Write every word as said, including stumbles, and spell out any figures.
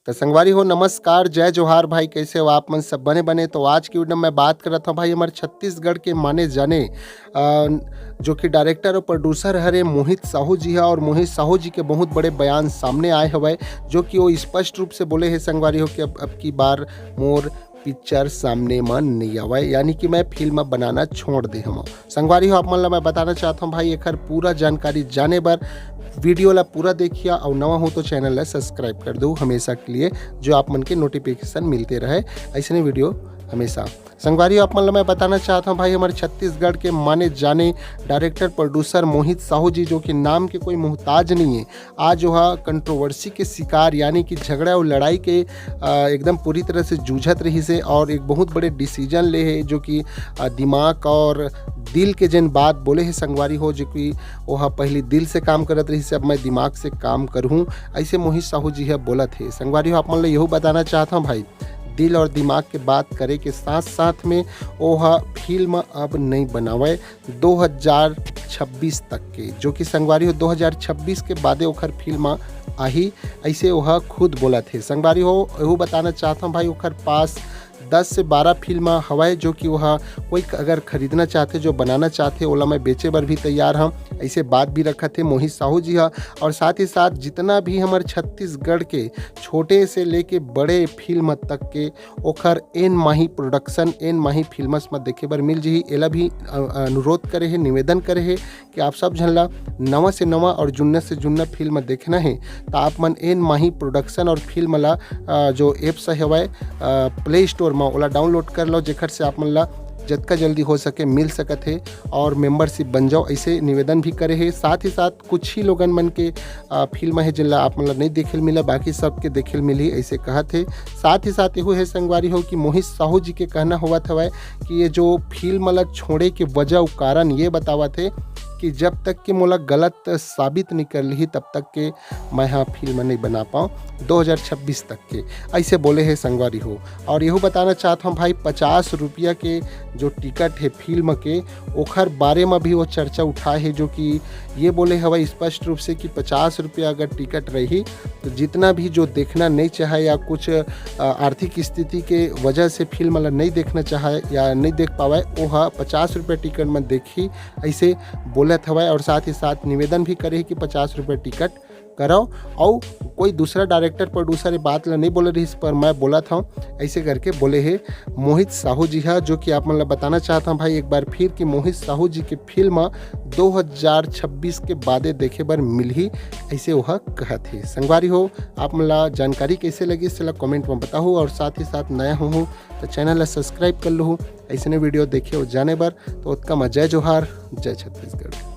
तो संगवारी हो, नमस्कार, जय जोहार भाई, कैसे हो आप मन? सब बने बने। तो आज की वीडियो में बात करत हूँ भाई, हमारे छत्तीसगढ़ के माने जाने अ, जो कि डायरेक्टर और प्रोड्यूसर हरे मोहित साहू जी है, और मोहित साहू जी के बहुत बड़े बयान सामने आए हवय, जो कि वो स्पष्ट रूप से बोले हैं संगवारी हो कि अब, अब की बार मोर पिक्चर सामने म नहीं आवय, यानी कि मैं फिल्म बनाना छोड़ दे हूँ। संगवारी हो, आप मन ला मैं बताना चाहता हूँ भाई, एकर पूरा जानकारी जाने बर वीडियो ला पूरा देखिया, और नवा हो तो चैनल ला सब्सक्राइब कर दो हमेशा के लिए, जो आप मन के नोटिफिकेशन मिलते रहे ऐसने वीडियो हमेशा। संगवारी हो, आप मन ला मैं बताना चाहता हूँ भाई, हमारे छत्तीसगढ़ के माने जाने डायरेक्टर प्रोड्यूसर मोहित साहू जी, जो कि नाम के कोई मोहताज नहीं है, आज वो कंट्रोवर्सी के शिकार, यानी कि झगड़ा और लड़ाई के अ, एकदम पूरी तरह से जूझत रहिस हे और एक बहुत बड़े डिसीजन ले हे, जो कि अ, दिमाग और दिल के जेन बात बोले हे संगवारी हो, जो कि ओहा पहली दिल से काम करत रहिस हे, अब मैं दिमाग से काम करहूँ, ऐसे मोहित साहू जी ह बोलत हे। संगवारी हो, आप मन ला यहू बताना चाहत हूँ भाई, दिल और दिमाग के बात करे के साथ साथ में ओहा फिल्म अब नहीं बनावे दो हज़ार छब्बीस तक के, जो कि संगवारी हो दो हज़ार छब्बीस के बादे ओखर फिल्म आही, ऐसे ओह खुद बोलत हे। संगवारी हो, एहू बताना चाहत हूँ भाई, ओखर पास दस से बारह फिल्म हवय, जो कि ओह कोई अगर खरीदना चाहथे, जो बनाना चाहथे, ओला मैं बेचे बर भी तैयार हूँ, ऐसे बात भी रखत हे मोहित साहू जी हा। और साथ ही साथ जितना भी हमर छत्तीसगढ़ के छोटे से लेके बड़े फिल्म तक के ओखर एन माही प्रोडक्शन, एन माही फिल्मस म देखे बर मिल जही। एला भी अ, अनुरोध करे हे, निवेदन करे हे कि आप सब झन ला नवा से नवा और जुन्ना से जुन्ना फिल्म देखना हे, त आप मन एन माही प्रोडक्शन और फिल्म ला अ, जो एप्स हवय प्ले स्टोर म, ओला डाउनलोड कर लो, जेखर से आप मन ला जतका जल्दी हो सके मिल सकत हे और मेंबरशिप बन जाओ, ऐसे निवेदन भी करे हे। साथ ही साथ कुछ ही लोगन मन के अ, फिल्म हे, जेन ला आप मन ला नहीं देखे ल मिला, बाकी सबके देखे ल मिलही, ऐसे कहत हे। साथ ही साथ एहू हे संगवारी हो कि मोहित साहू जी के कहना होवत हवय कि ये जो फिल्म ला छोड़े के वजह अउ कारण ये बतावत हे कि जब तक के मोला गलत साबित नहीं कर लिही, तब तक के मैं हा फिल्म नहीं बना पाऊँ दो हज़ार छब्बीस तक के, ऐसे बोले हे संगवारी हो। और यहू बताना चाहत हूँ भाई, पचास रुपया के जो टिकट हे फिल्म के, ओखर बारे म भी वो चर्चा उठाए हे, जो कि ये बोले हवय स्पष्ट रूप से कि पचास रुपया अगर टिकट रही, तो जितना भी जो देखना नहीं चाहे या कुछ अ, आर्थिक स्थिति के वजह से फिल्म ला नहीं देखना चाहे या नहीं देख पावय, ओह पचास रुपया टिकट म देखही, ऐसे बोलत हवय। और साथ ही साथ निवेदन भी करे हे कि पचास रुपया टिकट करव, अउ कोई दूसरा डायरेक्टर प्रोड्यूसर ये बात ला नहीं बोले रहिस, पर मैं बोलत हूँ, ऐसे करके बोले हे मोहित साहू जी हा, जो कि आप मन ला बताना चाहत हूँ भाई एक बार फिर कि मोहित साहू जी के फिल्म दो हज़ार छब्बीस के बादे देखे बर मिलही, ऐसे ओह कहत हे। संगवारी हो, आप मन ला जानकारी कैसे लगिस, तेला कमेंट में बताहू, और साथ ही साथ नया हो, हो तो चैनल ला सब्सक्राइब कर लहू, ऐसने वीडियो देखे और जाने बर। तो ओतका म जय जोहार, जय छत्तीसगढ़।